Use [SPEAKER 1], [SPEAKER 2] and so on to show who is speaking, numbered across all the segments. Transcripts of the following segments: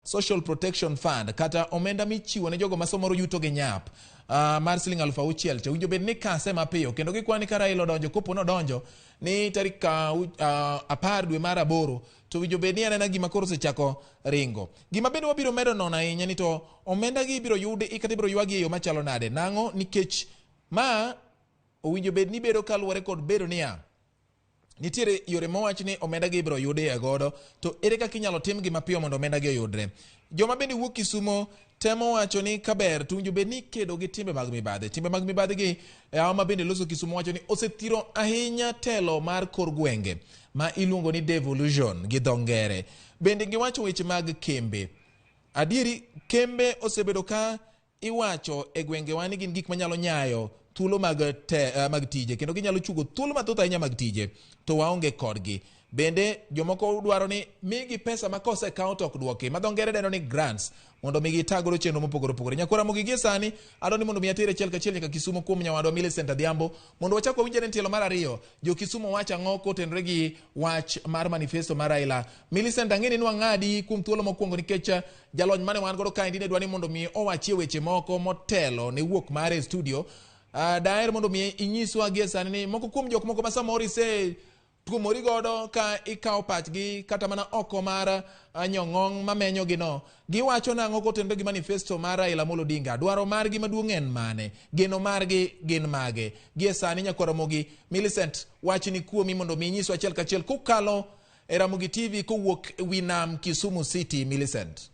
[SPEAKER 1] Social Protection Fund kata omenda michiwo ne jogo ma samoro yuto gi nyap mar siling 6,000 cha winjo bed ni kase mapiyo kendo gikwa ni ka Raila odonjo kopo nodonjo ni tarik 10 dwe mar 8 to winjo bed ni anena gima koro osechako ringo. Gima bende wabiro medo nono ahinya ni to omenda gi ibiro yudi kata ibiro ywagi e yo machalo nade. Nang'o? Nikech ma owinjo bed ni bedo kaluwore kod bedo niya nitiere yore mowach ni omenda gi ibiro yudie godo to ere kaka inyalo timgi mapiyo mondo omenda gi oyudre. Joma bende wuok Kisumo temo wacho ni kaber to winjo bed ni kedo gi timbe mag mibadhi. Timbe mag mibadhi gi hawa ma bende loso Kisumo wacho ni osethiro ahinya telo mar kor gwenge ma iluongo ni devolution gi dho ngere. Bende giwacho weche mag kembe. Adieri kembe osebedo ka iwacho e gwengewa ni gin gik manyalo nyayo thuolo mag tije kendo ginyalo chugo thuolo mathoth ahinya mag tije to waonge kodgi. Bende jomoko dwaro ni migi pesa ma kosekaw to ok dwoki ma dho ngere dendo ni grants mondo mi gitag godo chenro mopogore opogore. Nyakwara Ramogi gie sani adwa ni mondo mi atere achiel kachiel nyaka Kisumo kuom nyawadwa Millicent Adhiambo mondo wachak wawinj ane tielo mar ariyo jo Kisumo wacho ang'o kotenore gi wach mar manifesto mar Raila. Millicent ang'e ni nwang'adi kuom thuolo mokwongo nikech jalony mane wan godo kaendi ne dwa ni mondo mi owachie weche moko motelo ne wuok mare e studio. Daher mondo mi inyiswa gie sani ni moko kuom jok moko ma samoro ise tuomori godo ka ikawo pachgi kata mana oko mar nyong'ong' mamenyo gi no, giwacho nang'o kotenore gi manifesto mar Raila Amolo Odinga? Dwaro margi maduong' en mane? Geno margi gin mage? Gie sani nyakwar Ramogi, Millicent, wachni kuomi mondo mi inyiswa achiel kachiel kokalo e Ramogi TV kowuok wi nam Kisumu City. Millicent.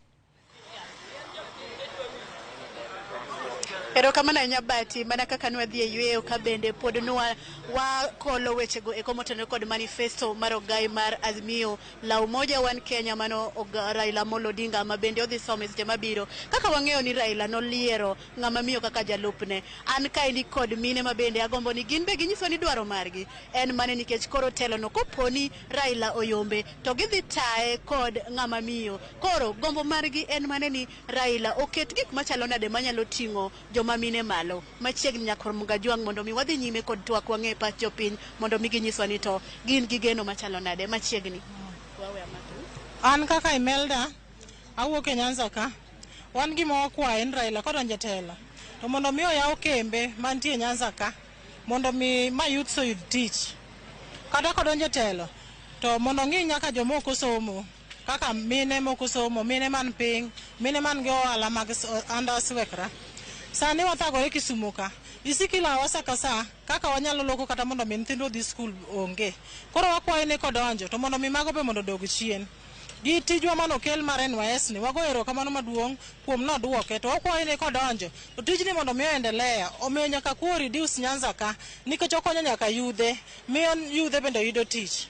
[SPEAKER 2] Erokamano ahinya Bati, mana kaka nwadhi e yweyo ka bende pod nwa wakolo wechego eko motenore kod manifesto mar ogai mar Azimio la Umoja One Kenya mano Raila Amolo Odinga ma bende odhi somo e seche mabiro. Kaka wang'eyo ni Raila noliero ng'ama miyo kaka jalupne. An kaendi kod mine ma bende agombo ni gin be ginyiso ni dwaro margi en mane nikech koro telono koponi Raila oyombe to gidhi taye kod ng'ama miyo. Koro gombo margi en mane ni Raila oket gik machalo nade manyalo ting'o joma mine malo. Machiegni nyakor Mugajwang' mondo mi wadhi nyime kod twak wang'e pach jopiny mondo mi ginyiswa ni to gin gi geno machalo nade. Machiegni.
[SPEAKER 3] An kaka Imelda awuok e Nyanza ka. Wan gima wakwayo ni Raila kodonjo e telo to mondo mi oyaw kembe mantie Nyanza ka mondo mi ma youths oyud tich. Kata kodonjo e telo to mondo ong'i nyaka joma ok osomo kaka mine mok osomo, mine man piny, mine man gi ohala mag under swekra. Sani wathagore Kisumo ka. Isiki lawa sa ka sa kaka wanyalo loko kata mondo mi nyithindo odhi skul onge. Koro wakwayo ni kodonjo to mondo mi mago be mondo odog chien. Gi tijwa manokel mar NYS ni wago erokamano maduong' kuom nodwoke to wakwayo ni kodonjo to tijni mondo mi oendelea. Omiyo nyaka kuo reduce Nyanza ka nikech okonyo nyaka yudhe, miyo yudhe bende yudo tich.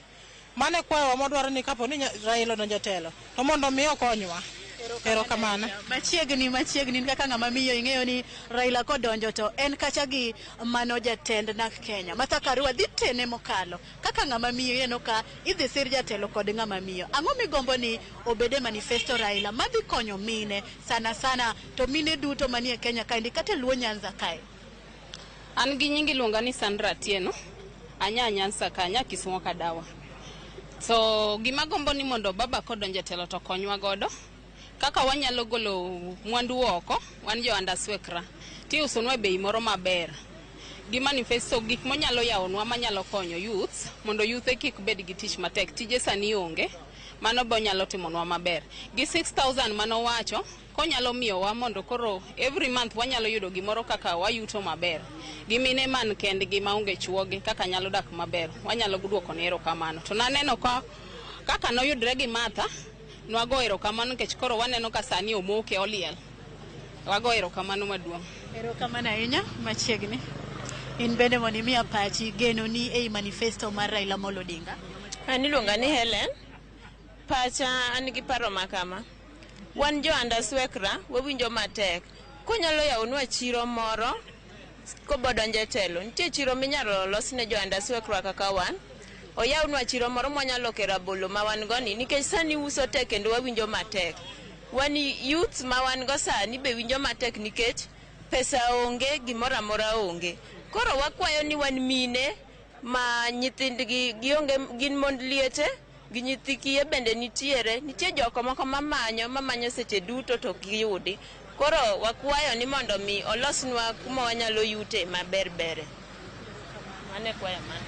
[SPEAKER 3] Mano e kwayowa mwadwaro ni kapo ni Raila odonjo e telo to mondo mi okonywa. Erokamano.
[SPEAKER 2] Machiegni machiegni kaka ng'ama miyo ing'eyo ni Raila kodonjo to en kacha gi mano jatend NARC Kenya. Martha Karua dhi tene mokalo. Kaka ng'ama miyo ineno ka idhi sir jatelo kod ng'ama miyo. Ang'o migombo ni obed e manifesto Raila madhi konyo mine sana sana to mine duto manie Kenya kaendi kata e Luo Nyanza kae?
[SPEAKER 4] An gi nying iluonga ni Sandra Atieno. Anya Nyanza ka, anya Kisumo Kadawa. So gima gombo ni mondo baba kodonjo e telo to konywa godo. Kaka wanyalo golo mwandu oko, wan jo Andaswekra, tiusonwa e bei moro maber. Gi manifesto gik monyalo yawonwa manyalo konyo youths mondo youthe kik bed gi tich matek. Tije sani onge, mano be onyalo timonwa maber. Gi 6000 manowacho, konyalo miyowa mondo koro every month wanyalo yudo gimoro kaka wayuto maber. Gi mine man kendgi maonge chuogi kaka nyalo dak maber, wanyalo duoko ne erokamano. To naneno ka kaka noyudre gi Martha, nwago erokamano nikech koro waneno ka sani omoke oliel. Wago erokamano maduong'.
[SPEAKER 2] Erokamano ahinya machiegni. In bende mondo imiya pachi geno ni ei manifesto mar Raila Amolo Odinga.
[SPEAKER 5] An iluonga ni Helen. Pacha an gi paro ma kama. Wan jo Andaswekra wawinjo matek. Konyalo yawonwa chiro moro kobodonjo e telo. Nitie chiro minyalo los ne jo Andaswekra kaka wan. Oyawnwa chiro moro mwanyalo loke rabolo ma wan go ni nikech sani uso tek kendo wawinjo matek. Wan youths ma wan go sani be winjo matek nikech pesa onge, gimoro amora onge. Koro wakwayo ni wan mine ma nyithindgi gionge gin mond liete. Gi nyithi kiye bende nitiere, nitie joko moko mamanyo seche duto to ok giyudi. Koro wakwayo ni mondo mi olosnwa kuma wanyalo yute maber bere. Mano e kwayo mana.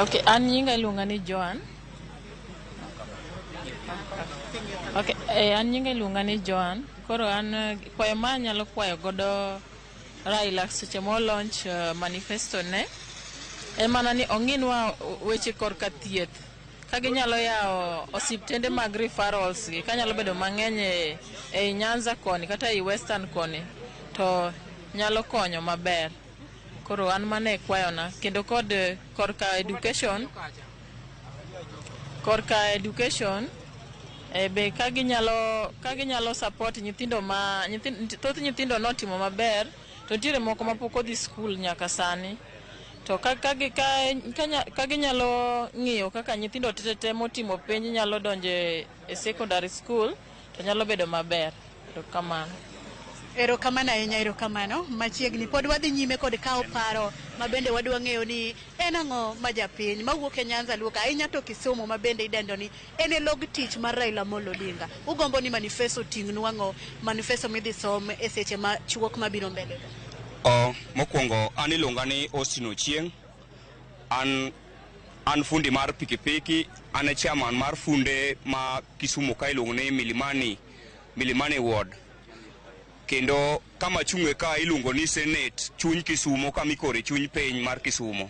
[SPEAKER 6] Okay, an nyinga iluonga ni Joan. Okay, an nyinga iluonga ni Joan. Koro an kwayo ma anyalo kwayo godo Raila seche mo launch manifesto ne en mana ni ong'inwa weche korka thieth. Ka ginyalo yawo osiptende mag referrals gi, kanyalo bedo mang'eny ei Nyanza koni kata ei Western koni, to nyalo konyo maber. Koro an mano e kwayona. Kendo kod korka education, be ka ginyalo support nyithindo ma thoth nyithindo notimo maber, to nitiere moko mapok odhi skul nyaka sani. To ka ginyalo ng'iyo kaka nyithindo tete motimo penj nyalo donjo e secondary school, to nyalo bedo maber. Erokamano.
[SPEAKER 2] Erokamano ahinya, erokamano. Machiegni pod wadhi nyime kod kawo paro ma bende wadwa ng'eyo ni en ang'o ma japiny mawuok e Nyanza Luo ahinya to Kisumu ma bende idendo ni en e log tich mar Raila Amolo Odinga. Ugombo ni manifesto ting'nu ang'o? Manifesto midhi som e seche ma chuok mabiro mbele.
[SPEAKER 7] Mokwongo an iluonga ni Austin Ochieng. An fundi mar pikipiki, an e chairman mar funde ma Kisumu ka iluongo ni Milimani Ward. Kendo kama chung'e ka iluongo ni Senate chuny Kisumu, kama ikore chuny piny mar Kisumu.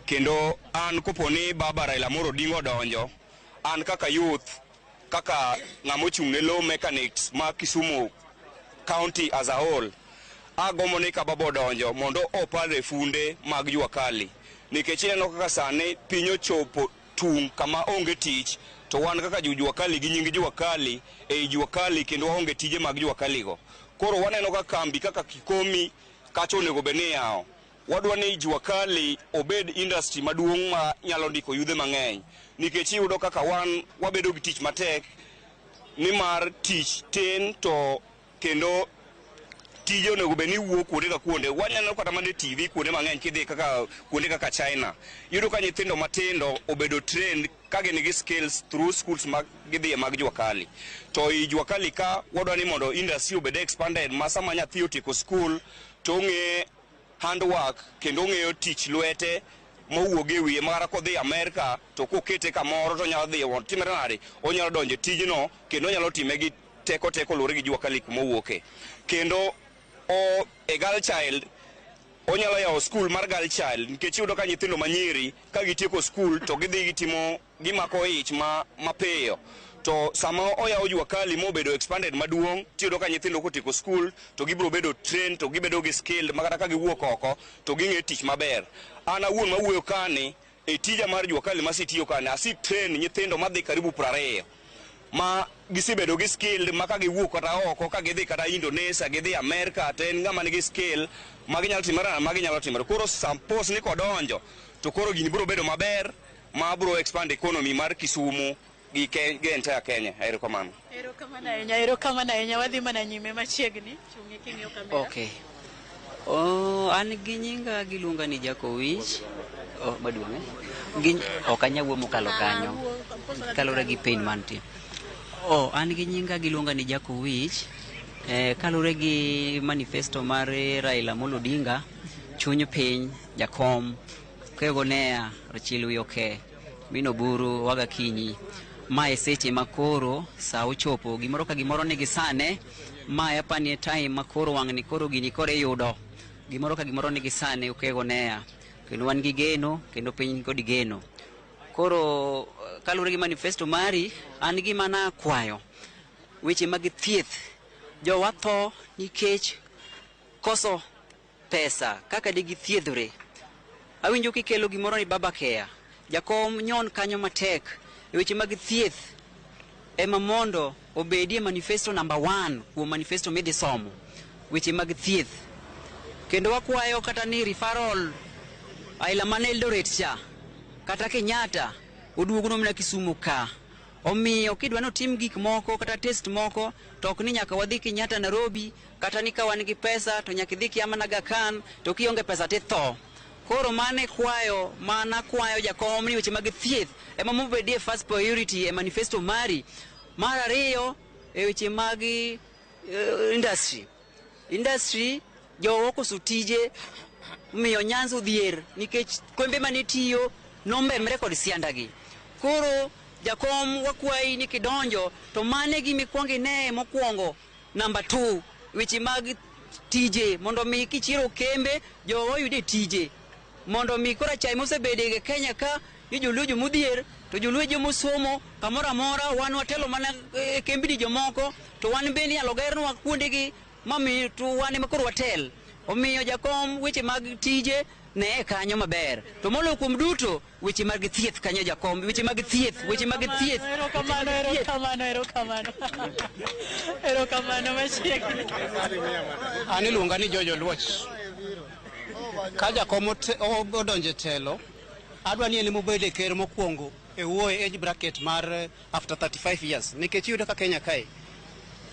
[SPEAKER 7] Kendo an kopo ni baba Raila Amolo Odinga odonjo, an kaka youth, kaka ng'ama ochung' ne low mechanics ma Kisumu County as a whole, agombo ni ka baba odonjo mondo opare funde mag jua kali. Nikech ineno kaka sani piny ochopo tung' kama onge tich, to wan kaka jo jua kali gi nying jua kali ei jua kali kendo waonge tije mag jua kali go. Koro waneno ka kambi kaka Kikomi kacha onego bed ni yawo. Wadwa ni jua kali obed industry maduong' ma nyalo ndiko yudhe mang'eny. Nikech iyudo kaka wan wabedo gi tich matek nimar tich tin to kendo tije onego bed ni wuok kuonde ka kuonde. Waneno kata mana e TV kuonde mang'eny kidhi kaka kuonde kaka China. Iyudo ka nyithindo matindo obedo trained ka gin gi skills through schools mag gidhiye mag jua kali. To i jua kali ka wadwa ni mondo industry obed expanded ma sama nyathi otieko school to ong'e handwork kendo ong'eyo tich lwete mowuok e wiye ma kata kodhi Amerka to kokete kamoro to onyalo dhi timre nade, onyalo donjo e tijno kendo onyalo time gi teko teko luwore gi jua kali kuma owuoke. Kendo e girl child onyalo yawo school mar girl child nikech iyudo ka nyithindo manyiri ka gitieko school to gidhi gitimo gimako ich mapiyo. To sama oyawo jua kali mobedo expanded maduong', tiyudo ka nyithindo kotieko school to gibiro bedo trained to gibedo gi skilled ma kata ka giwuok oko to ging'e tich maber. An awuon mawuoyo kani e tija mar jua kali masetiyo kani, ase train nyithindo madhi karibu 20 ma gisebedo gi skilled ma ka giwuok kata oko ka gidhi kata Indonesia, gidhi Amerka, to en ng'ama nigi skill ma ginyalo timore ma ginyalo timore. Koro suppose ni kodonjo to koro gini biro bedo maber ma biro expand economy mar Kisumu gi entire Kenya. Erokamano.
[SPEAKER 2] Erokamano ahinya, erokamano ahinya. Wadhi mana nyime machiegni. Chung'e king'iyo kamera.
[SPEAKER 8] Okay. An gi nyinga giluonga ni Jakowich. Maduong' eh? Ok anyal wuoyo mokalo kanyo. Kaluwore gi pain mantie. An gi nyinga giluonga ni Jakowich. Kaluwore gi manifesto mar Raila Amolo Odinga, chuny piny, jakom, Kegonea, Rachiel Wiyoke, Mino Buru, Waga Kinyi. Ma e seche ma koro sa ochopo, gimoro ka gimoro nigi sane. Ma apani e time ma koro wang'ni koro gini koro iyudo. Gimoro ka gimoro nigi sane Kegonea. Kendo wan gi geno, kendo piny kod geno. Koro kaluwore gi manifesto mari, an gima nakwayo weche mag thieth. Jowa tho nikech koso pesa kaka digithiedhore. Awinjo kikelo gimoro ni Baba Care. Jakom nyon kanyo matek e weche mag thieth ema mondo obedie manifesto number 1 kuom manifesto midhi somo weche mag thieth. Kendo wakwayo kata ni referral aila man Eldoret cha kata Kenyatta oduogno mana Kisumu ka. Omiyo kidwa ni otim gik moko kata test moko to ok ni nyaka wadhi Kenyatta Nairobi, kata ni ka wan gi pesa to nyaka idhi Kiama Aga Khan, to kionge pesa titho. Koro mane kwayo mana kwayo jakom ni weche mag thieth ema mobedie first priority e manifesto mari. Mar ariyo, e weche mag industry. Industry jowa okoso tije, miyo Nyanza odhier nikech kembe mane tiyo nombemre kod siandagi. Koro jakom, wakwayi ni kidonjo to mane gima ikwongo ine mokwongo. Namba 2, weche mag tije, mondo mi kichiero kembe jowa oyude tije, mondo mi koro achai mosebede e Kenya ka ni joluo jomodhier to joluo jomosomo kamoro amora, wan watelo mana e kembni jomoko, to wan bende inyalo gernwa kuondegi mami to wan ema koro watel. Omiyo jakom, weche mag tije ne kanyo maber, to moloyo kuom duto weche mag thieth kanyo, jakom, weche mag thieth, weche mag thieth.
[SPEAKER 2] Erokamano, erokamano, erokamano, erokamano. Machiegni.
[SPEAKER 9] An iluonga ni Jojo Luoch. Ka jakom odonjo e telo, adwa ni en emobed e ker mokwongo e wuoyo age bracket mar after 35 years, nikech iyudo ka Kenya kae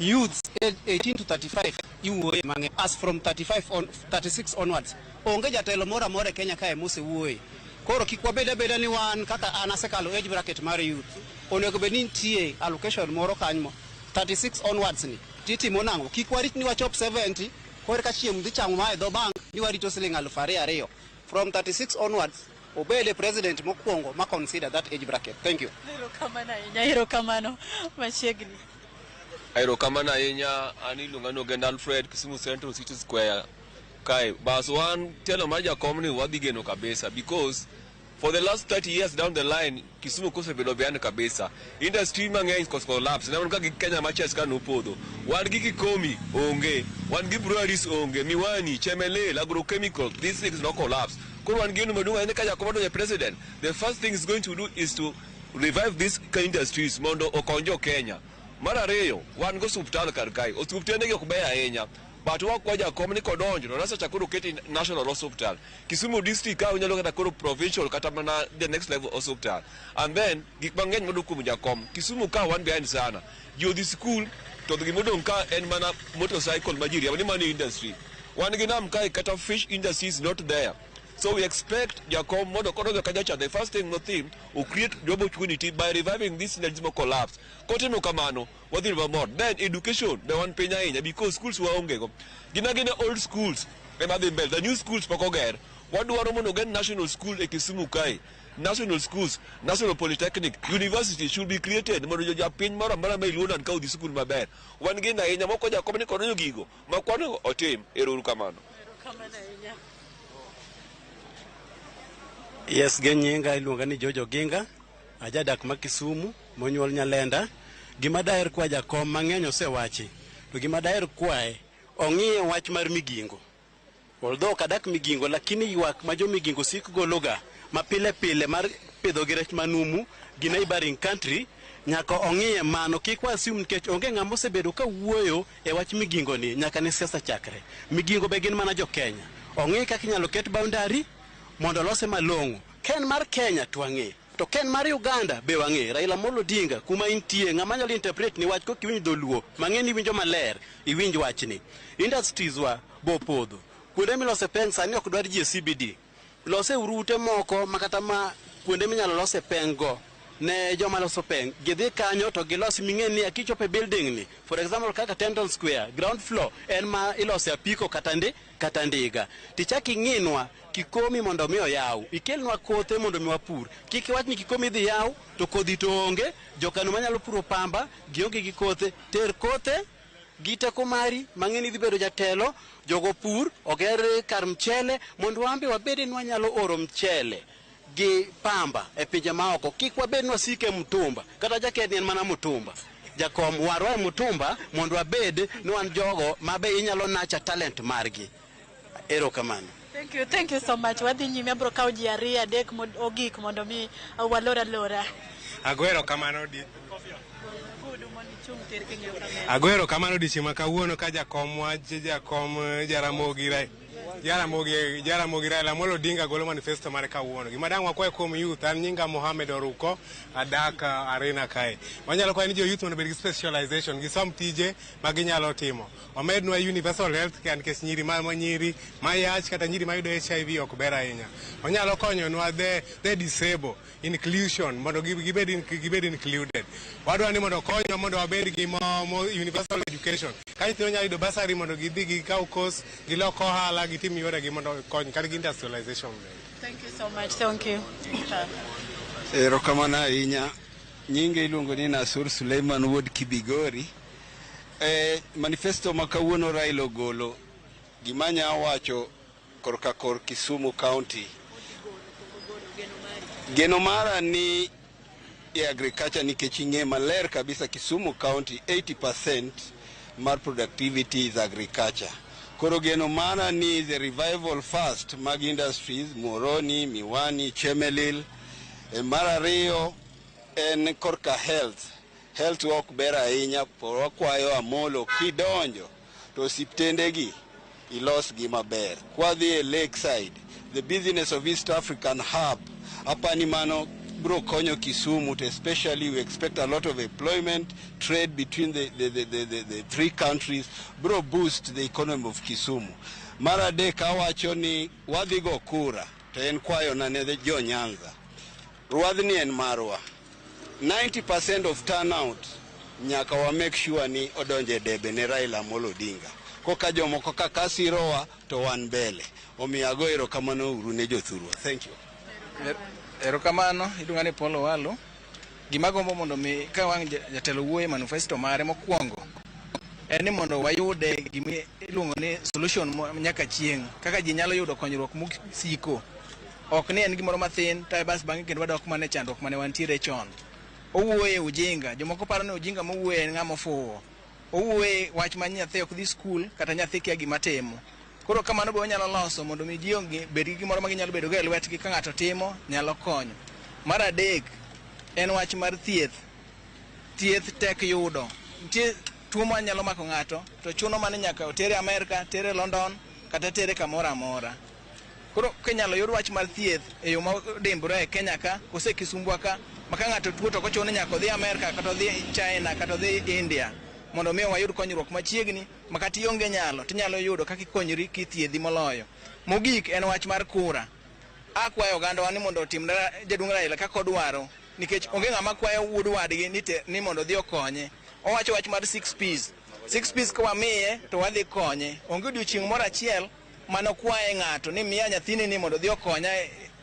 [SPEAKER 9] youths age 18 to 35 iwuoye mang'eny. As from 35 on, 36 onwards onge jatelo moro amora e Kenya kae mosewuoye. Koro kik wabed abeda ni wan kaka an asekalo age bracket mar youth, onego bed ni nitie allocation moro kanyo 36 onwards ni titimo nang'o? Kik warit ni wachop 70 koro ka chieng' dhi chamo ma e dho bank ni warito siling 2000. From 36 onwards obed e president mokwongo ma consider that age bracket. Thank you.
[SPEAKER 2] Erokamano ahinya, erokamano. Machiegni.
[SPEAKER 10] Erokamano ahinya. An iluonga ni Ogenda Alfred, Kisumu Central City Square kae. Bas, wan telo mar jakom ni wadhi geno kabisa, because for the last 30 years down the line Kisumu kosebedo behind kabisa. Industry mang'eny kos collapse. Ne wan ka gi Kenya Matches ka nopodho. Wan gi Kikomi onge, wan gi breweries onge, Miwani, Chemelil, agrochemical, these things no collapse. Koro wan geno maduong' ahinya ka jakom odonjo president, the first thing he's going to do is to revive these industries mondo okony jo Kenya. Mar ariyo, wan go osuptal kar kae. Osuptende gi ok beyo ahinya. But wakwa jakom ni kodonjo to nasa koro keti national hospital. Kisumu district ka unyalo kata koro provincial kata mana the next level hospital. And then gik mang'eny mondo kuom jakom. Kisumu ka wan behind sana. Ji odhi school to gimodong' ka en mana motorcycle ma ji riembo ni mano industry. Wan gi nam kae, kata fish industry is not there. So we expect jakom mondo kodonjo kacha cha, the first thing notim, o create job opportunity by reviving this industry collapse. Kotimo kamano, wadhi bedo mamor. Then education be wan piny ahinya because schools waonge go. Gin agina old schools ema dhi mbele. The new schools pok oger. Wadwaro mondo oger national school e Kisumu kae. National schools, national polytechnic, university should be created mondo japiny moro amora ma iluo ka odhi sikul maber. Wan geno ahinya moko jakom ni kodonjo gigo ma kwano otim. Ero uru kamano.
[SPEAKER 2] Erokamano ahinya.
[SPEAKER 11] Yes, gi nyinga iluonga ni Jojo Ginga, ajadak ma Kisumu, monyuol Nyalenda. Gima daher kwa jakom mang'eny osewachi, to gima daher kwaye, ong'iye wach mar Migingo. Although ok adak Migingo, lakini ywak ma jo Migingo sik gologa ma pile pile mar pidho gi rech manumu gi neighboring country, nyaka ong'iye mano. Kik wa assume, nikech onge ng'ama osebedo ka wuoyo e wach Migingo ni nyaka ne siasa chakre. Migingo be gin mana jo Kenya. Ong'i kaka inyalo ket boundary mondo olose malong'o. Ka en mar Kenya to wang'e. To ka en mar Uganda be wang'e. Raila Amolo Odinga, kuma intie, ng'ama nyalo interpret ni wach kokiwinj dholuo, mang'e ni iwinjo maler, iwinj wachni. Industries wa bo podho. Kuonde milose peng sani ok dwar ji e CBD. Lose uru ute moko ma kata ma kuonde minyalo lose peng go ne joma loso peng, gidhi kanyo to gilos ming'e ni akichopo e building ni, for example kaka Tenton Square ground floor en ma ilose apiko kata ndi kata ndiga, tichak ing'inwa Kikomi mondo mi oyaw, ikelnwa kothe mondo mi wapur. Kik iwach ni Kikomi idhi yaw to kodhi to onge. Jokano manyalo puro pamba gionge gi kothe. Ter kothe gi teko mari mang'e ni idhi bedo jatelo, jogo pur oger kar mchele mondo wan be wabede ni wanyalo oro mchele gi pamba e pinje maoko. Kik wabed ni wasike mtumba, kata jaket ni en mana mtumba. Jakom, warwa e mtumba mondo wabed ni wan jogo ma be inyalo nacha talent margi. Erokamano.
[SPEAKER 2] Thank you, thank you so much. Wadhi nyime, abro kawo ji ariyo adek ogik mondo mi walor alora.
[SPEAKER 12] Agwero kamano di. Agwero kamano odiochieng' ma kawuono ka jakomwa jakom Jaramogi. Jaramogi Jaramogi Raila Amolo Odinga golo manifesto mare kawuono. Gima dang' wakwayo kuom youth, an nyinga Mohamed Oruko, adak Arena kae. Wanyalo kwayo ni jo youth mondo obed gi specialization, gisom tije ma ginyalo timo. Omednwa universal health care nikech nyiri ma nyiri mayach kata nyiri mayudo HIV ok ber ahinya. Onyalo konyonwa the disable inclusion mondo gibed included. Wadwa ni mondo okonywa mondo wabed gi mo universal education. Ka nyithindo nyalo yudo bursary mondo gidhi gikaw course, gilok ohala, gitim yoregi mondo okony kata gi industrialization bende.
[SPEAKER 2] Thank you so much. Thank you.
[SPEAKER 13] Erokamano ahinya. Nyinge iluongo ni Nasur Suleiman wuod Kibigori. Manifesto ma kawuono Raila ogolo, gima anya wacho korka kor Kisumu County. Geno mara ni e agriculture nikech ing'e maler kabisa Kisumu County 80% mar productivity is agriculture. Koro geno mara ni the revival first mag industries Muhoroni, Miwani, Chemelil. Mar ariyo en korka health. Health ok ber ahinya, wakwayo Amolo kidonjo to osiptendegi ilosgi maber. Kwadhi e Lakeside, the business of East African Hub, apani mano bro konyo Kisumu, to especially we expect a lot of employment, trade between the three countries, bro boost the economy of Kisumu. Mar adek awacho ni wadhi go kura, to en kwayo na ne jo Nyanza. Rwadhni en marwa. 90% of turnout nyaka wa make sure ni odonje debe ne Raila Amolo Odinga. Koka jomoko kaka sirowa to wan mbele. Omiyo ago erokamano uru ne jothurwa. Thank you.
[SPEAKER 14] Erokamano, iluonga ni Paul Owalo. Gima gombo mondo mi ka wang' jatelo wuoyo e manifesto mare mokwongo en ni mondo wayude gima iluongo ni solution nyaka chieng' kaka ji nyalo yudo konyruok mosiko. Ok ni en gimoro mathin to bas bang'e kendo wadok mana e chandruok mane wantiere chon. Owuoyo e ujinga, jomoko paro ni ujinga mowuoye en ng'ama ofuwo. Owuoye wach ma nyathi ok dhi skul kata nyathi kia gima timo. Koro kamano be wanyalo loso mondo mi ji bed gi gimoro ma ginyalo bedo go e lwetgi ka ng'ato timo nyalo konyo. Mar adek en wach mar thieth. Thieth tek yudo. Nitie tuo ma nyalo mako ng'ato to chuno mana nyaka otere Amerka, tere London kata tere kamoro amora. Koro kinyalo yud wach mar thieth e yo modimbore e Kenya ka kose Kisumbwa ka ma ka ng'ato tuo to ok ochuno ni nyaka odhi Amerka kata odhi China kata odhi India mondo mi wayud konyruok machiegni ma kata ionge nyalo tinyalo yudo kaka ikonyri kithiedhi moloyo. Mogik en wach mar kura. Akwayo ogandawa ni mondo otim jaduong' Raila kaka odwaro nikech onge ng'ama kwayo wuod wadgi ni mondo odhi okonye. Owacho wach mar 6 Ps. 6 Ps ka wamiye to wadhi konye. Onge odiochieng' moro achiel manokwaye ng'ato ni miya nyathini ni mondo odhi okonya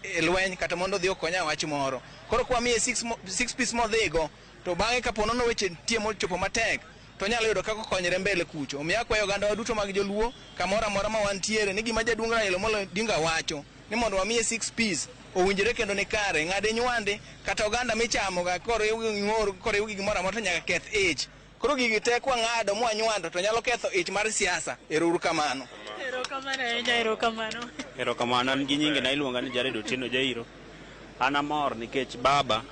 [SPEAKER 14] e lweny kata mondo odhi okonya e wach moro. Koro kwamiye 6 Ps modhigo to bang'e kapo nono weche nitie mochopo matek to onyalo yudo kaka okonyre mbele kucho. Omiyo akwayo ogandawa duto mag joluo kamoro amora ma wantiere ni gima jaduong' Raila Amolo Odinga wacho ni mondo wamiye 6 Ps owinjore kendo ni kare. Ng'ade nywande kata oganda michamo ga koriw gi ng'or koriw gi gimoro amora to nyaka keth ich. Koro gigi te kwang'ado mwanywando to nyalo ketho ich mar siasa. Ero uru kamano.
[SPEAKER 2] Erokamano ahinya, erokamano.
[SPEAKER 15] Erokamano, an gi nyinge na iluonga ni Jared Otieno Jairo. An amor nikech baba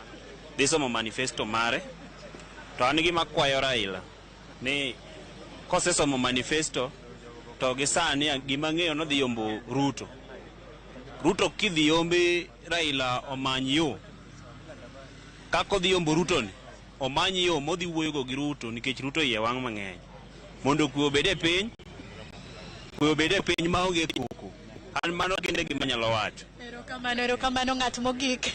[SPEAKER 15] dhi somo manifesto mare. To an gima akwayo Raila ni kosesomo manifesto to gi sani gima ang'eyo nodhi yombo Ruto. Ruto kidhi yombi Raila omany yo. Kaka odhi yombo Ruto ni, omany yo modhi wuoyogo gi Ruto nikech Ruto iye wang' mang'eny. Mondo kwe obed e piny, kwe obed e piny maonge koko. An mano kende gima anyalo wacho.
[SPEAKER 2] Erokamano, erokamano ng'at mogik.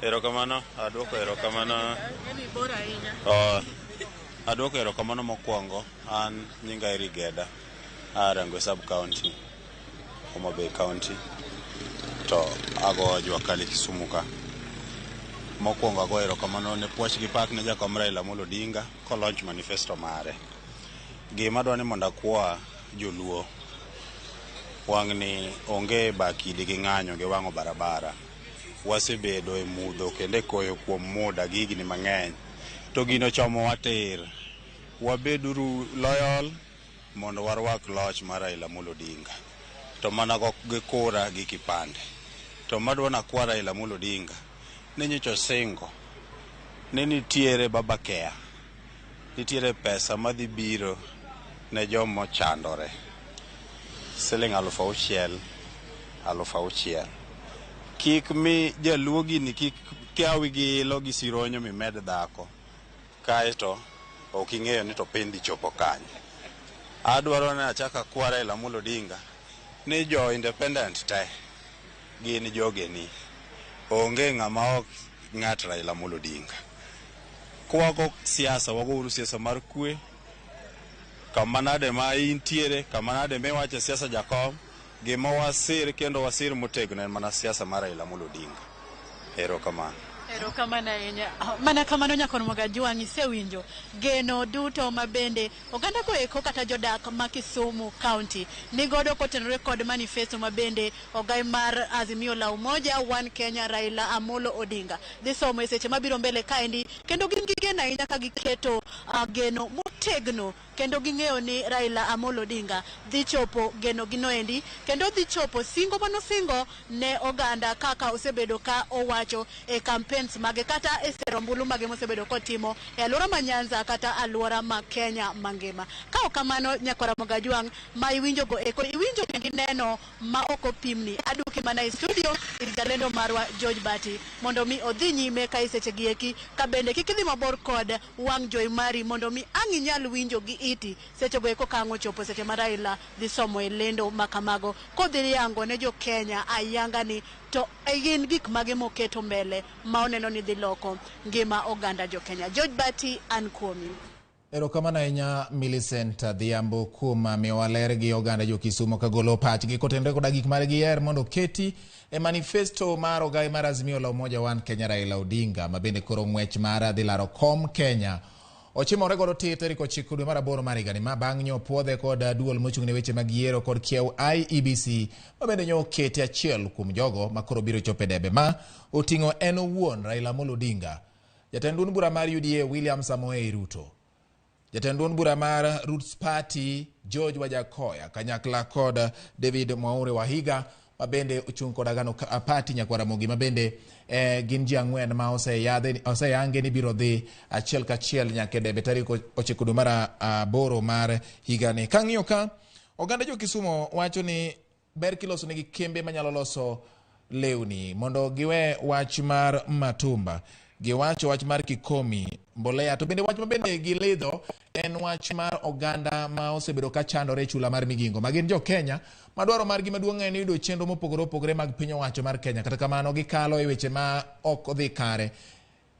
[SPEAKER 16] Erokamano, aduoko erokamano.
[SPEAKER 2] Bor ahinya.
[SPEAKER 16] Aduoko erokamano mokwongo, an nyinga Eric Geda, aa Rangwe sub county, Homa Bay county, to ago jua kali Kisumu ka. Mokwongo ago erokamano ne puoch gi pak ne jakom Raila Amolo Odinga ko launch manifesto mare. Gima adwa ni mondo akwa joluo, wang'ni onge bakidi gi ng'anyo gi wang'o barabara. Wasebedo e mudho kendo e koyo kuom muda gi higni mang'eny. To gino chomowa tir. Wabeduru loyal mondo warwak loch mar Raila Amolo Odinga. To mana gi kura gi kipande. To madwa nakwa Raila Amolo Odinga ni nyocha osingo ni nitiere Baba Care, nitiere pesa madhi biro ne joma ochandore. siling 6,000 6,000. Kik mi jaluo gini kik kawi gi ilo gi sironyo mimed dhako kaeto ok ing'eyo ni to piny dhi chopo kanye. Adwaro ni achak akwa Raila Amolo Odinga ni jo independent te gin jogeni. Onge ng'ama ok ng'at Raila Amolo Odinga. Kwago siasa, wagouru siasa mar kwe. Kama nade ma intiere, kama nade miwache siasa jakom, gima wasir kendo wasir motegno en mana siasa mar Raila Amolo Odinga. Erokamano.
[SPEAKER 2] Erokamano ahinya. Mana kamano nyakon Mogajwang' isewinjo geno duto ma bende oganda go eko kata jodak ma Kisumu County nigodo kotenore kod manifesto ma bende ogai mar Azimio la Umoja One Kenya Raila Amolo Odinga dhi somo e seche mabiro mbele kaendi, kendo gin gi geno ahinya ka giketo geno motegno kendo ging'eyo ni Raila Amolo Odinga dhi chopo geno ginoendi kendo dhi chopo singo manosingo ne oganda kaka osebedo ka owacho e campaigns mage kata e sero ombulu mage mosebedo kotimo e alwora ma Nyanza kata alwora ma Kenya mangima. Ka ok kamano nyakwara Mogajwang' ma iwinjo go eko iwinjo kendo ineno ma ok opimni. Aduoki mana e studio ir jalendo marwa George Bati mondo mi odhi nyime ka e seche gi eki ka bende kik idhi mabor kod wang' jowi mari mondo mi ang' inyal winjo gi iti sechego eko ka ang' ochopo seche ma Raila dhi somo e lendo ma kamago kodhi yango ne jo Kenya ayanga ni to gin gik mage moketo mbele ma oneno ni dhi loko ngima oganda jo Kenya. George Bati an kuomi.
[SPEAKER 1] Erokamano ahinya Millicent Adhiambo kuom miyowa ler gi oganda jo Kisumo kagolo pachgi kotenore koda gik mar giher mondo oketi e manifesto mar ogai mar Azimio la Umoja One Kenya Raila Odinga ma bende koro ng'wech mar dhi laro kom Kenya ochimore godo tir tarik 9 dwe mar 8 mar higani ma bang' nyo puodhe kod duol mochung' ne weche mag yiero kod kiew IEBC ma bende nyo okete achiel kuom jogo ma koro biro chopo e debe ma oting'o en owuon Raila Amolo Odinga, jatend duond bura mar UDA William Samoei Ruto, jatend duond bura mar Roots Party George Wajackoyah kanyakla kod David Mwaure Wahiga ma bende ochung' kod Agano Party nyakwar Ramogi ma bende gin ji 4 ma oseyange ni biro dhi achiel kachiel nyaka e debe tarik 9 dwe mar 8 mar higani. Kang'iyo ka oganda jo Kisumo wacho ni ber kiloso negi kembe manyalo loso lewni mondo giwe wach mar matumba, giwacho wach mar kikomi mbolea, to bende wach ma bende gilidho en wach mar oganda ma osebedo ka chandore e chula mar Migingo ma gin jo Kenya ma dwaro margi maduong' en yudo chenro mopogore opogore mag piny owacho mar Kenya. Kata kamano gikalo e weche ma ok odhi kare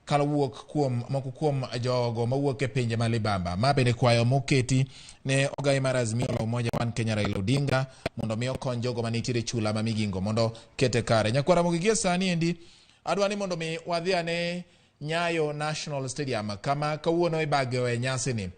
[SPEAKER 1] kalo wuok kuom moko kuom jogo mawuok e pinje ma libamba. Ma bende kwayo moketi ne ogai mar Azimio la Umoja One Kenya Raila Odinga mondo mi okony jogo manitiere chula ma Migingo mondo kete kare. Nyakwara Ramogi gie sani endi adwa ni mondo mi wadhi ane Nyayo National Stadium kama kawuono ibagoe nyasi ni.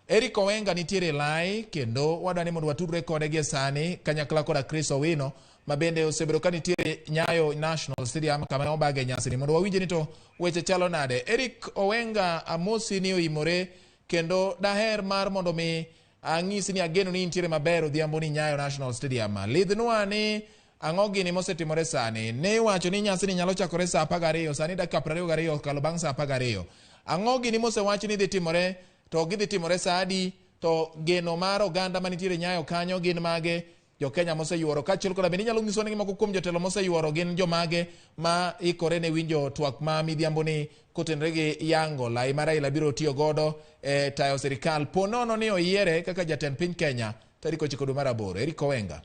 [SPEAKER 1] Eric Owenga nitiere lai kendo wadwa ni mondo watudre kode gie sani kanyakla koda Chris Owino ma bende osebedo ka nitiere Nyayo National Stadium kama obage nyasi ni mondo wawinje ni to weche chalo nade. Eric Owenga amosi ni oimore kendo daher mar mondo mi ang'isi ni ageno ni intiere maber odhiambo ni Nyayo National Stadium. Lidhnwa ni ang'o gini mosetimore sani. Ne iwacho ni nyasi ni nyalo chakore saa 12, sani dakika 22 okalo bang' saa 12. Ang'o gini mosewach ni dhi timore to gidhi timore saa adi, to geno mar oganda manitiere Nyayo kanyo gin mage, jo Kenya moseyuoro kaachiel koda bende inyalo nyiso ni moko kuom jotelo moseyuoro gin jomage ma ikore ne winjo twak ma midhiambo ni kotenore gi yango lai ma Raila biro tiyo godo e tayo sirikal po nono ni oyiere kaka jatend piny Kenya tarik 9 dwe mar 8. Eric Owenga.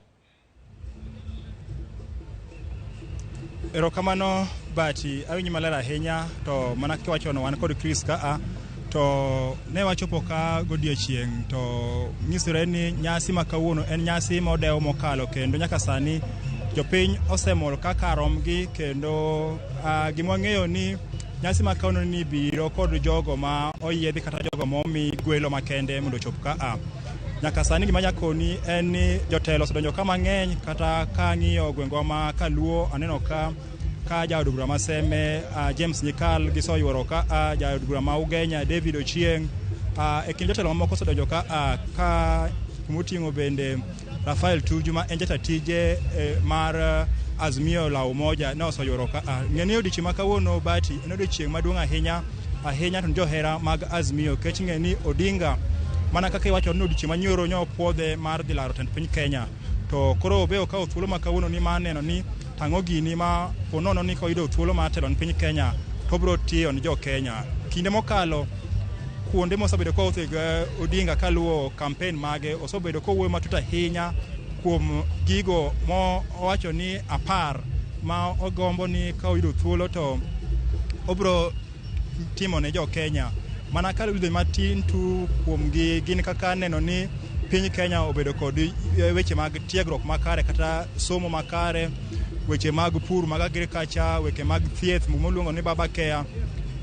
[SPEAKER 17] Erokamano Bati, awinji maler ahinya to mana kiwachono wan kod Chris ka to ne wachopo ka godiechieng' to nyisore ni nyasi ma kawuono en nyasi ma odewo mokalo kendo nyaka sani jopiny osemol kaka romgi kendo gima wang'eyo ni nyasi ma kawuono ni biro kod jogo ma oyiedhi kata jogo ma omi gwelo makende mondo ochop ka. Nyaka sani gima nyakoni en ni jotelo osedonjo ka mang'eny kata ka ang'iyo gwengwa ma Kaluo aneno ka jaod bura ma Seme James Nyikal giseyuoro ka jaod bura ma Ugenya David Ochieng e kind jotelo mamoko osedonjo ka kumoting'o bende Rafael Tuju ma en jata tije mar Azimio la Umoja ne oseyuoro ka. Ng'e ni odiechieng' ma kawuono Bati en odiechieng' maduong' ahinya ahinya to johera mag Azimio kech ng'e ni Odinga mana kaka iwacho ni odiechieng' manyoro nyo puodhe mar dhi laro tend piny Kenya. To koro be okawo thuolo ma kawuono ni mar neno ni tang'o gini ma ponono ni koyudo thuolo mar telo ne piny Kenya to obiro tiyo ne jo Kenya. Kinde mokalo kuonde mosebedo kowuothe gi Odinga kaluwo kampen mage osebedo kowuoyo matut ahinya kuom gigo mo owacho ni 10 ma ogombo ni ka oyudo thuolo to obiro timo ne jo Kenya. Mana ka yudo matin tu kuomgi gin kaka neno ni piny Kenya obedo kod weche mag tiegruok makare kata somo makare, weche mag pur mag agriculture, weche mag thieth moluongo ni Baba Care,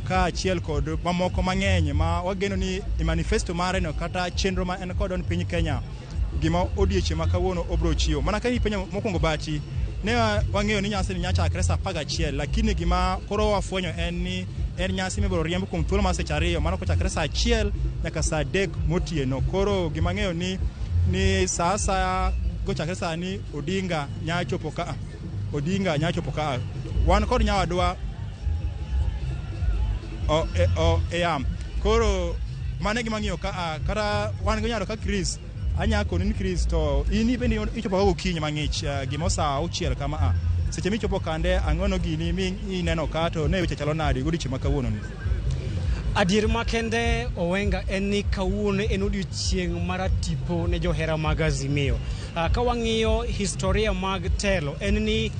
[SPEAKER 17] kaachiel kod mamoko mang'eny ma wageno ni e manifesto mare no kata chenro ma en kod piny Kenya gima odiechieng' ma kawuono obiro chiwo. Mana ka ipenjo mokwongo bachi, ne wang'eyo ni nyasi ni nyachakre saa 11, lakini gima koro wafwenyo en ni en nyasi mibiro riemb kuom thuolo mar seche 2, mano kochakre saa 1 nyaka saa 3 motieno. Koro gima ng'eyo ni saa asaya kochakre sani Odinga nya chopo ka, Odinga nya chopo ka. Wan kod nyawadwa o koro mano e gima ng'iyo ka, kata wan gi nyado ka Chris anya koni ni Chris to in bende ichopo ka gokinyi mang'ich gimo saa 6 kama a seche michopo kande ang'ono gini mi ineno ka to ne weche chalo nade godiechieng' ma kawuono ni?
[SPEAKER 18] Adier makende Owenga en ni kawuono en odiochieng' maratipo ne johera mag Azimio. Ka wang'iyo historia mag telo en ni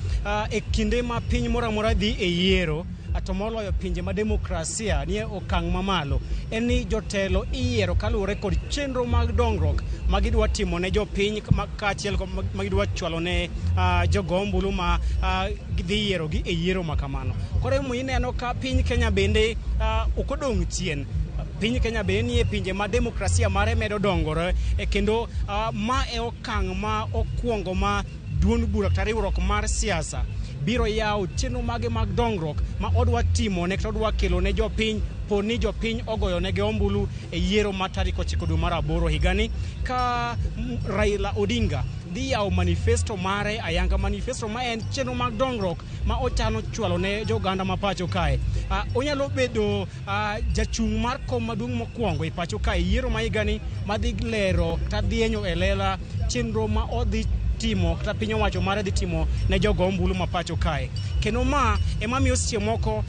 [SPEAKER 18] e kinde ma piny moro amora dhi e yiero, to moloyo pinje ma demokrasia nie okang' mamalo, en ni jotelo iyiero kaluwore kod chenro mag dongruok ma gidwa timo ne jopiny kaachiel ma gidwa chwalo ne jogo ombulu ma gidhi yiero gi e yiero ma kamano. Koro emomiyo ineno ka piny Kenya bende ok odong' chien. Piny Kenya bende nie pinje ma demokrasia mare medo dongore, kendo ma e okang' ma okwongo ma duond bura kata riwruok mar siasa biro yawo chenro mage mag dongruok ma odwa timo ne kata odwa kelo ne jopiny po ni jopiny ogoyo negi ombulu e yiero ma tarik 9 dwe mar 8 higani, ka Raila Odinga dhi yawo manifesto mare ayanga, manifesto ma en chenro mag dongruok ma ochano chwalo ne joganda ma pacho kae. Onyalo bedo jachung' mar kom maduong' mokwongo e pacho kae yiero ma higani madhi lero kata dhienyo e lela chenro ma odhi timo kata piny owacho mare dhi timo ne jogo ombulu ma pacho kae. Kendo ma ema miyo seche moko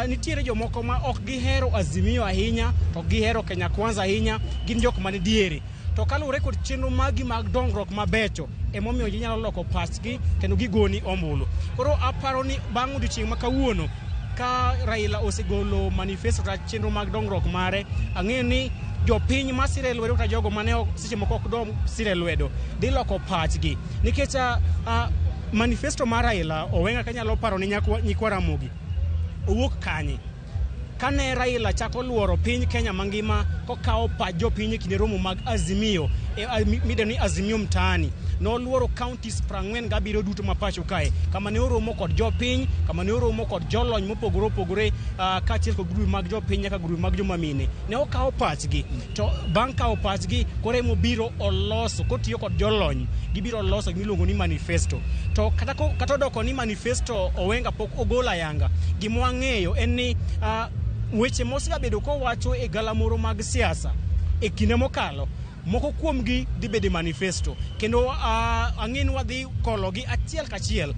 [SPEAKER 18] nitiere jomoko ma ok gihero Azimio ahinya, to ok gihero Kenya Kwanza ahinya, gin jok mani diere. To kaluwore kod chenro magi mag dongruok mabecho, emomiyo ginyalo loko pachgi kendo gigoni ombulu. Koro aparo ni bang' odiochieng' ma kawuono, ka Raila osegolo manifesto kata chenro mag dongruok mare, ang'eyo ni jopiny masire lwedo kata jogo mane seche moko ok dom sire lwedo dhi loko pachgi, nikech manifesto mar Raila Owenga kanyalo paro ni nyikwa Ramogi owuok kanye. Kane Raila chako luoro piny Kenya mangima kokawo pach jopiny e kinde romo mag Azimio, midendo ni Azimio Mtaani, noluoro counties 47 duto ma pacho kae, kama ne oromo kod jopiny, kama ne oromo kod jolony mopogore opogore, kaachiel kod grube mag jopiny nyaka grube mag joma mine. Ne okawo pachgi, to bang' kawo pachgi koro emobiro oloso kotiyo kod jolony, gibiro loso gimiluongo ni manifesto. To kata odoko ni manifesto Owenga pok ogolo ayanga, gima wang'eyo en ni weche mosebedo kowacho e galamoro mag siasa e kinde mokalo, moko kuomgi dhi bedo e manifesto, kendo ang'e ni wadhi kologi achiel kachiel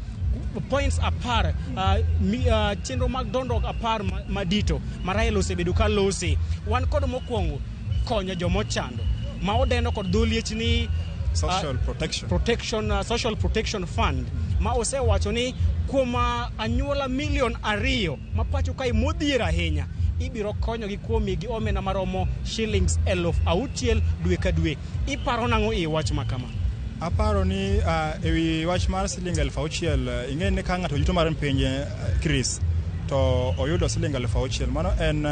[SPEAKER 18] points 10, chenro mag dongruok 10 madito ma Raila osebedo ka lose. Wan kod mokwongo konyo jomochando ma odendo kod dho liech ni
[SPEAKER 17] Social protection.
[SPEAKER 18] Social Protection Fund, ma osewacho ni kuom anyuola milion 2 ma pacho kae modhier ahinya ibiro konyogi kuom migi omenda maromo shillings 6,000 dwe ka dwe. Iparo nang'o e wach ma kama?
[SPEAKER 17] Aparo ni ewi wach mar siling 6,000, ing'e ni ka ng'ato yuto mar piny Chris to oyudo siling 6,000, mano en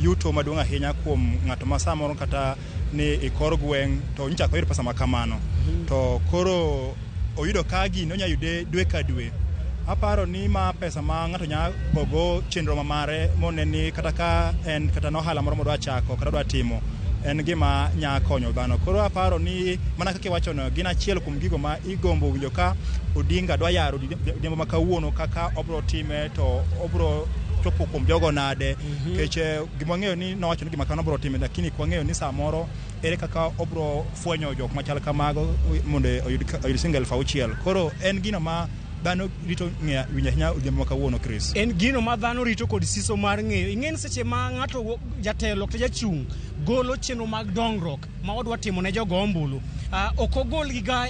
[SPEAKER 17] yuto maduong' ahinya kuom ng'ato ma samoro kata ni e kor gweng' to nyocha ok oyud pesa ma kamano. To koro oyudo ka gini onya yude dwe ka dwe. Aparo ni ma pesa ma ng'ato nya gogo chenro ma mare mone ni kata ka en kata nohala moro modwa chako kata odwa timo en gima nya konyo dhano. Koro aparo ni mana kaka iwachono gin achiel kuom gigo ma igombo winjo ka Odinga dwa yaro odhiambo ma kawuono kaka obro time to obro chopo kuom jogo nade nikech gima wang'eyo ni nowacho ni gima kamano biro time, lakini ok wang'eyo ni samoro ere kaka obro fwenyo jok machal kamago mondo oyud siling 6,000. Koro en gino ma dhano rito ng'eyo winjo ahinya odhiambo ma kawuono, Chris.
[SPEAKER 18] En gino ma dhano rito kod siso mar ng'eyo. Ing'e ni seche ma ng'ato jatelo kata jachung' golo chenro mag dongruok ma odwa timo ne jogo ombulu, ok ogol gi ga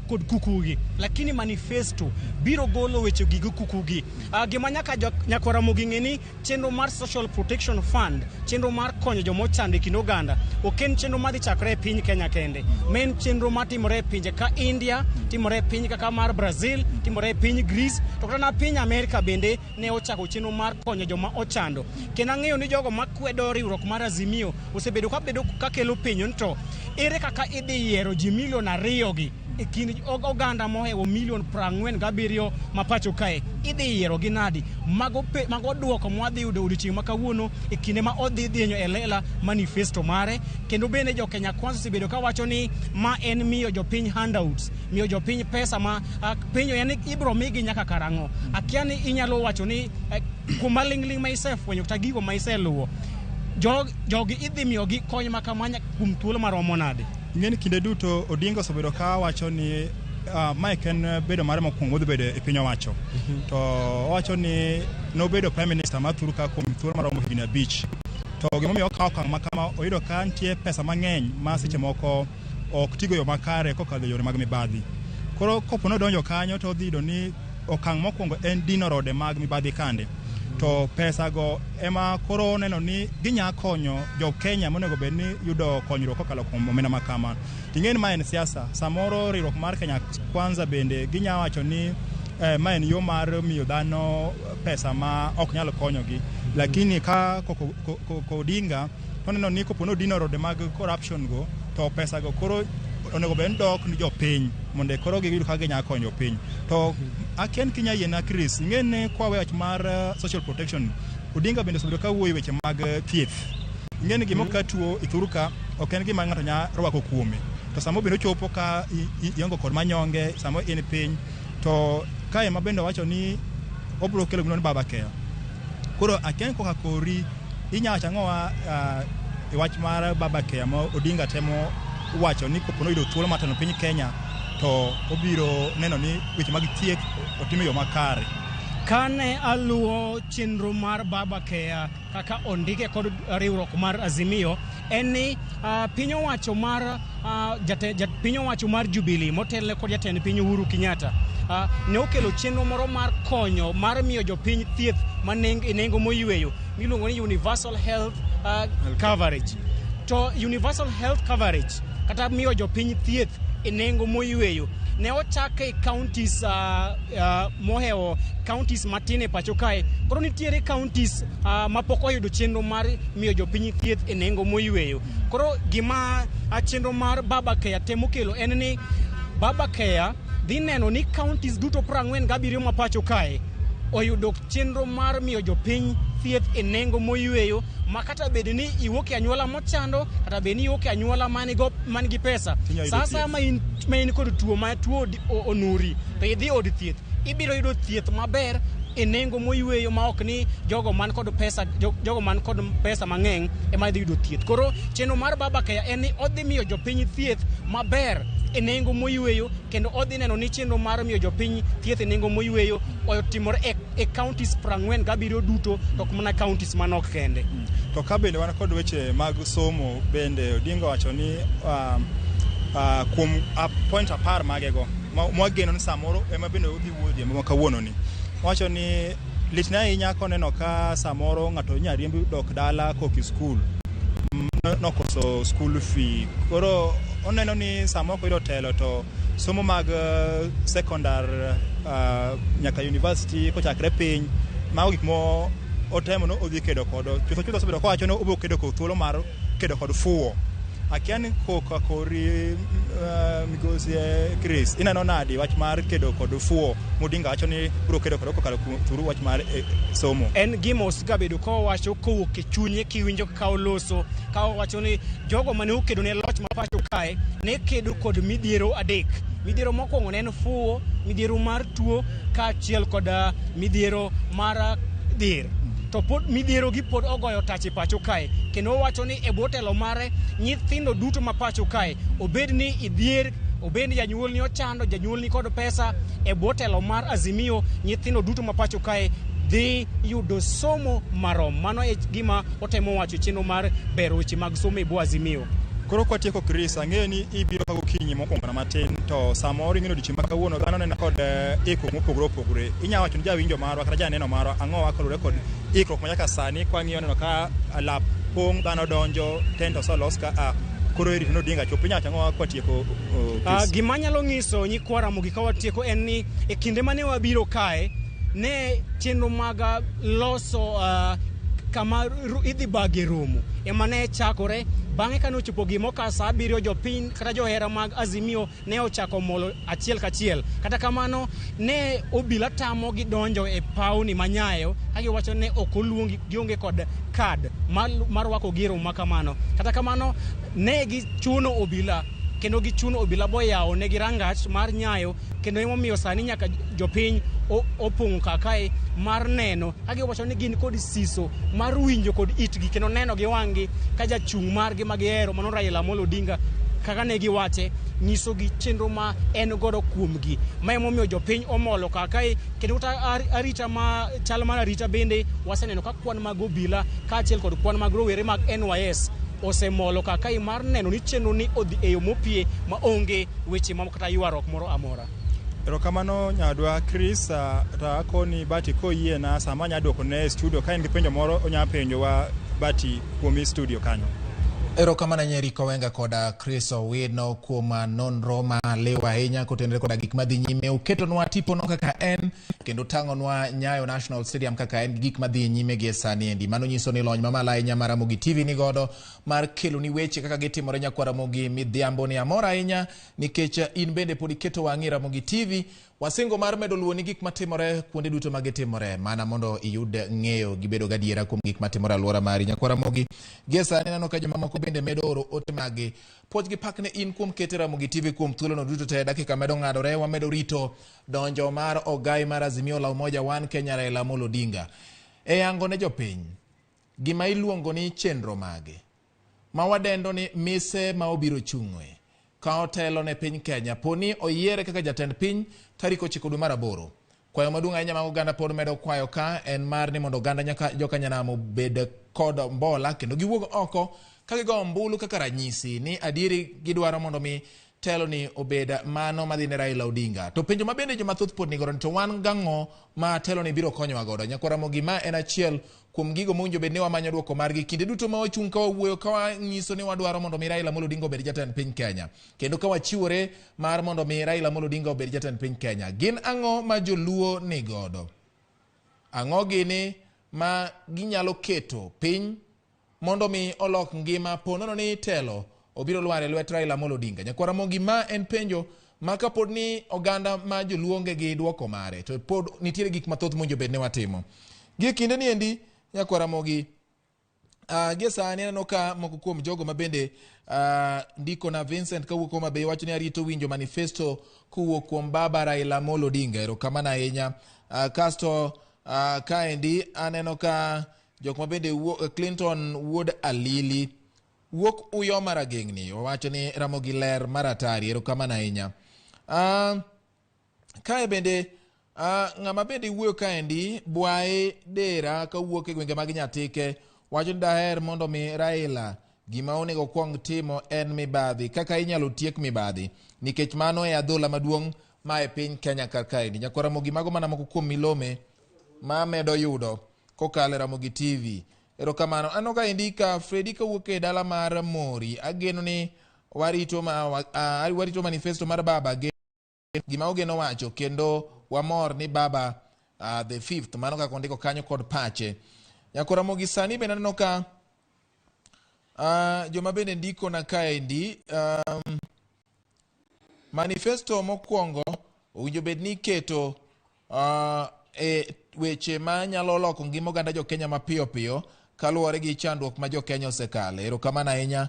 [SPEAKER 18] kod kukugi, lakini manifesto biro golo weche gi gi kukugi. Gima nyaka nyaka Ramogi ng'e ni chenro mar Social Protection Fund, chenro mar konyo joma ochando e kind oganda, ok en chenro madhi chakore e piny Kenya kende. Ma en chenro matimore e pinje ka India, timore e piny kaka mar Brazil, timore e piny Greece, to kata na piny Amerika bende ne ochako chenro mar konyo joma ochando. Kendo ang'eyo ni jogo makwedo riwruok mar Azimio osebedo ka bedo ka kelo penjo ni to ere kaka idhi yiero ji milion 2 gi e kind oganda mohewo milion 47 ma pacho kae, idhi yiero gi nadi? Mago duoko mwadhi yudo odiochieng' ma kawuono e kinde ma odhi dhinyo e lela manifesto mare. Kendo bende jo Kenya Kwanza osebedo kawacho ni ma en miyo jopiny handouts, miyo jopiny pesa ma penjo en ni ibro migi nyaka karang'o. Akia ni inyalo wacho ni kuma ling'ling' ma isefwenyo kata gigo ma iseluwo, jogi idhi miyogi kony ma kama kuom thuolo maromo nade?
[SPEAKER 17] Ing'e ni kinde duto Odinga osebedo ka wacho ni Mike en bedo mare mokwongo modhi bedo e piny owacho. To owacho ni nobedo prime minister ma thuru ka kuom thuolo maromo higni 5. To gimomiyo okawo okang' ma kama, oyudo ka nitie pesa mang'eny ma seche moko ok tigo yo makare kokadho e yore mag mibadhi. Koro kopo nodonjo kanyo to odhi yudo ni okang' mokwongo en dino rode mag mibadhi kande. To pesa go ema koro oneno ni ginya konyo jo Kenya monego bed ni yudo konyruok kokalo kuom omenda ma kama. Ing'e ni ma en siasa, samoro riwruok mar Kenya Kwanza bende ginya wacho ni ma en yo mar miyo dhano pesa ma ok nyal konyogi. Lakini ka ko Odinga to oneno ni kopo ni odino rode mag corruption go, to pesa go koro onego bed ni dok ni jopiny mondo koro giyud kaka ginya konyo piny. To akia ni kinya yiena Chris, ing'e ni kwa wach mar social protection, Odinga bende osebedo ka wuoyo weche mag thieth. Ing'e ni gima ka tuo e thuru ka ok en gima ng'ato nya rwako kuome. To samo bende ochopo ka iongo kod manyonge, samo in piny, to kae ma bende owacho ni obiro kelo gimoro ni Baba Care. Koro akia ni koka kori inya wacho ang'owa e wach mar Baba Care ma Odinga temo wacho ni kopo noyudo thuolo mar telo piny Kenya to obiro neno ni weche mag thieth otim e yo makare.
[SPEAKER 18] Kane aluwo chenro mar Baba Care kaka ondike kod riwruok mar Azimio, en ni piny owacho mar piny owacho mar Jubilee motelne kod jatend piny Uhuru Kenyatta ne okelo chenro moro mar konyo mar miyo jopiny thieth ma e nengo moyweyo miluongo ni Universal Health Coverage. To Universal Health Coverage kata miyo jopiny thieth e nengo moyweyo ne ochake e counties mohewo counties matin e pacho kae. Koro nitiere counties mapok oyudo chenro mar miyo jopiny thieth e nengo moyweyo. Koro gima chenro mar Baba Care temo kelo en ni Baba Care dhi neno ni counties duto 47 ma pacho kae oyudo chenro mar miyo jopiny thieth e nengo moyweyo, ma kata bed ni iwuok e anyuola mochando, kata bed ni iwuok e anyuola man gi pesa, sa asaya ma in kod tuo ma tuo onuri to idhi od thieth, ibiro yudo thieth maber e nengo moyweyo ma ok ni jogo man kod pesa, jogo man kod pesa mang'eny ema dhi yudo thieth. Koro chenro mar Baba Care en ni odhi miyo jopiny thieth maber e nengo moyweyo, kendo odhi neno ni chenro mar miyo jopiny thieth e nengo moyweyo otimore e counties 47 duto, to ok mana counties manok kende.
[SPEAKER 17] To ka bende wan kod weche mag somo bende Odinga wacho ni kuom point 10 magego mwageno ni samoro ema bende odhi wuoyo odhiambo ma kawuono ni. Owacho ni litne ahinya koneno ka samoro ng'ato inya riemb dok dala kok e skul, nokoso school fee. Koro oneno ni samoro koyudo telo to somo mag secondar nyaka university kochakre piny, mago gik mo otemo no odhi kedo kodo. Chutho chutho osebedo kowacho ni obiro kedo kod thuolo mar kedo kod fuwo. Akia ni koka kori migosi Chris, ineno nadi wach mar kedo kod fuwo Odinga wacho ni biro kedo kod kokalo through wach mar somo?
[SPEAKER 18] En gima osegabedo kowacho kowuok e chunye kiwinjo ka oloso, ka owacho ni jogo mane okedo ne loch ma pacho kae ne kedo kod midhiero 3. Midhiero mokwongo ne en fuwo, midhiero mar tuo kaachiel kod midhiero mar dhir. To pod midhiero gi pod ogoyo tach e pacho kae, kendo owacho ni e bwo telo mare nyithindo duto ma pacho kae, obed ni idhier, obed ni janyuolni ochando, janyuolni kod pesa, e bwo telo mar Azimio nyithindo duto ma pacho kae dhi yudo somo marom. Mano e gima otemo wacho e chenro mar bero weche mag somo e bwo Azimio.
[SPEAKER 17] Koro kwatieko Chris, ang'eyo ni ibiro ka gokinyi mokwongo na matin to samoro ing'eyo odiochieng' ma kawuono dhano neno kod ikruok mopogore opogore. Inyalo wacho ni jawinjo marwa kata janeno marwa ang'o wa kaluwore kod ikruok ma nyaka sani kwang'iyo neno ka lap pong' dhano donjo tent oselos ka a koro irito ni Odinga chopo. Inyalo wacho ang'o wa kwatieko Chris?
[SPEAKER 18] Gima anyalo nyiso nyikwa Ramogi ka watieko en ni e kinde mane wabiro kae ne chenro mag loso kama idhi bage romo ema ne chakore. Bang'e kane ochopo gima saa 7 jopiny kata johera mag Azimio ne ochako molo achiel kachiel. Kata kamano ne obila tamo gi donjo e pawni manyayo ka giwacho ne ok oluongi, gionge kod kad mar rwako gi e romo ma kamano. Kata kamano ne gichuno obila kendo gichuno obila boyawo negi rangach mar Nyayo, kendo emomiyo sani nyaka jopiny opong'o kakae mar neno ka giwacho ni gin kod siso mar winjo kod itgi kendo neno gi wang'gi ka jachung' margi ma gihero mano Raila Amolo Odinga kaka ne giwache nyisogi chenro ma en godo kuomgi. Ma emomiyo jopiny omolo kakae kendo kata arita ma chal mar arita bende waseneno ka kwan mag obila kaachiel kod kwan mag rowere mag NYS osemolo kakae mar neno ni chenro ni odhi e yo mopie ma onge weche mamoko kata ywaruok moro amora.
[SPEAKER 17] Erokamano nyadwa Chris, to akoni Bati koyiena sama anya duoko ne e studio ka en gi penjo moro onya penjowa Bati kuom e studio kanyo.
[SPEAKER 1] Erokamano ahinya Eric Owenga koda Chris Owino kuom nonro maliw ahinya kotenore koda gik madhi nyime. Uketonwa tipono kaka en kendo tang'onwa Nyayo National Stadium kaka en gi gik madhi nyime gi e sani endi. Mano nyiso ni lony mamalo ahinya mar Ramogi TV ni godo mar keloni weche kaka gitimore nyakwa Ramogi midhiambo ni amor ahinya nikech in bende pod iketo wang'i Ramogi TV. Wasingo mar medo luwoni gik matimore kuonde duto ma gitimore mana mondo iyud ng'eyo gi bedo gadiera kuom gik matimore alwora mari. Nyakwa Ramogi, gie sani aneno ka jomamoko bende medo oro ote maggi. Puoch gi pak ne in kuom kete Ramogi TV kuom thuolono duto te. Dakika medo ng'adore, wamedo rito donjo mar ogai mar Azimio la Umoja One Kenya Raila Amolo Odinga. E yango ne jopiny, gima iluongo ni chenro mage ma wadendo ni mise ma obiro chung'oe ka otelo ne piny Kenya poni oyiere kaka jatend piny tarik 9 dwe mar 8. Kwayo maduong' ahinya ma oganda pod medo kwayo ka en mar ni mondo oganda nyaka jokanyanam obed kod mbola kendo giwuog oko ka gigo ombulu kaka ranyisi ni adieri gidwaro mondo mi telo ni obed mano madhi ne Raila Odinga. To penjo ma bende joma thoth pod nigodo ni to wan gang'o ma telo ni biro konyowa godo. Nyakwa Ramogi, ma en achiel kuom gigo mowinjo bed ni wamanyo duoko margi kinde duto ma wachung' ka wawuoyo ka wanyiso ni wadwaro mondo mi Raila Amolo Odinga obed jatend piny Kenya kendo ka wachiwore mar mondo mi Raila Amolo Odinga obed jatend piny Kenya. Gin ang'o ma joluo ni godo? Ang'o gini ma ginyalo keto piny mondo mi olok ngima po nono ni telo obiro lwar e lwet Raila Amolo Odinga? Nyakwa Ramogi, ma en penjo ma kapod ni oganda ma joluo onge gi duoko mare to pod nitiere gik mathoth mowinjo bed ni watimo. Gie kinde ni endi nyakwa Ramogi, gie sani aneno ka moko kuom jogo ma bende ndiko na Vincent kawuok Homa Bay wacho ni arito winjo manifesto kowuok kuom baba Raila Amolo Odinga. Erokamano ahinya. Kasto kaendi aneno ka jok ma bende Clinton wuod Alili wuok Uyo Marageng'ni owacho ni Ramogi ler mar atari. Erokamano ahinya. Kae bende ng'ama bende wuoyo kaendi Bwae Dera kawuok e gwenge mag Nyatike wacho ni daher mondo mi Raila gima onego kwong timo en mibadhi, kaka inyalo tiek mibadhi nikech mano e adhola maduong' ma e piny Kenya kar kaendi. Nyakwa Ramogi, mago mana moko kuom milome ma medo yudo kokalo e Ramogi TV. Erokamano. Aneno kaendi ka Fredi kawuok e dala mar Mori. Ageno ni warito warito manifesto mar baba gima ogeno wacho kendo wamor ni baba the fifth. Mano kaka ondiko kanyo kod pache. Nyakwa Ramogi, sani bende aneno ka joma bende ndiko na kaendi manifesto mokwongo owinjo bed ni iketo e weche ma nyalo loko ngima oganda jo Kenya mapiyo piyo kaluwore gi chandruok ma jo Kenya osekale. Erokamano ahinya.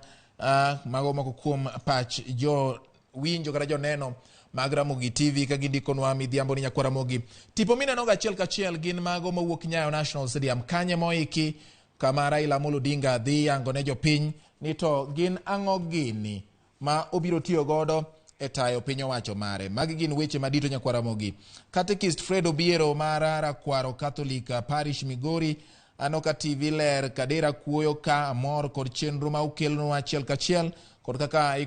[SPEAKER 1] Mago moko kuom pach jo winjo kata joneno mag Ramogi TV ka gindikonwa midhiambo ni nyakwar Ramogi. Tipo minenogo achiel kachiel gin mago mawuok Nyayo National Stadium kanye moiki kama Raila Amolo Odinga dhi yango ne jopiny ni to gin ang'o gini ma obiro tiyo godo e tayo piny owacho mare. Magi gin weche madito nyakwar Ramogi. Catechist Fred Obiero mar Rakwaro Catholic Parish Migori aneno ka TV ler Kadera kuoyo ka amor kod chenro ma ukelonwa achiel kachiel kod kaka